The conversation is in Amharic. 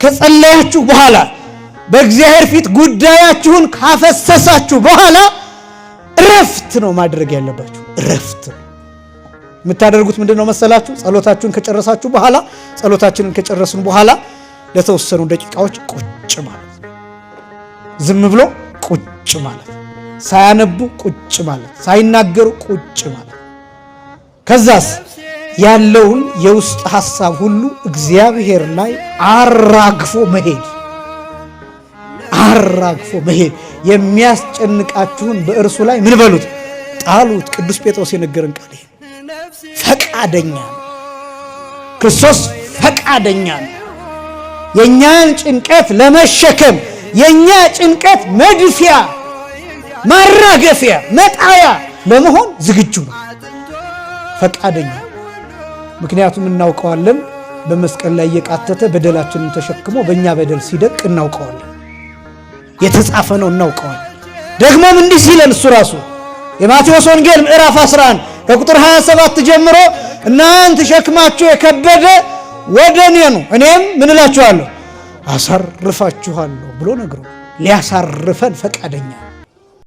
ከጸለያችሁ በኋላ፣ በእግዚአብሔር ፊት ጉዳያችሁን ካፈሰሳችሁ በኋላ እረፍት ነው ማድረግ ያለባችሁ። እረፍት ነው የምታደርጉት። ምንድን ነው መሰላችሁ? ጸሎታችሁን ከጨረሳችሁ በኋላ፣ ጸሎታችንን ከጨረስን በኋላ ለተወሰኑ ደቂቃዎች ቁጭ ማለት፣ ዝም ብሎ ቁጭ ማለት፣ ሳያነቡ ቁጭ ማለት፣ ሳይናገሩ ቁጭ ማለት። ከዛስ ያለውን የውስጥ ሐሳብ ሁሉ እግዚአብሔር ላይ አራግፎ መሄድ፣ አራግፎ መሄድ። የሚያስጨንቃችሁን በእርሱ ላይ ምን በሉት? ጣሉት። ቅዱስ ጴጥሮስ የነገረን ቃል ይሄ። ፈቃደኛ ነው። ክርስቶስ ፈቃደኛ ነው። የእኛን ጭንቀት ለመሸከም፣ የእኛ ጭንቀት መድፊያ፣ ማራገፊያ፣ መጣያ ለመሆን ዝግጁ ነው፣ ፈቃደኛ። ምክንያቱም እናውቀዋለን፣ በመስቀል ላይ እየቃተተ በደላችንን ተሸክሞ በእኛ በደል ሲደቅ እናውቀዋለን። የተጻፈ ነው፣ እናውቀዋለን። ደግሞም እንዲህ ሲለን እሱ ራሱ የማቴዎስ ወንጌል ምዕራፍ 11 ከቁጥር 27 ጀምሮ እናንተ ሸክማችሁ የከበደ ወደ እኔ ኑ፣ እኔም ምን እላችኋለሁ? አሳርፋችኋለሁ ብሎ ነግሮ ሊያሳርፈን ፈቃደኛ።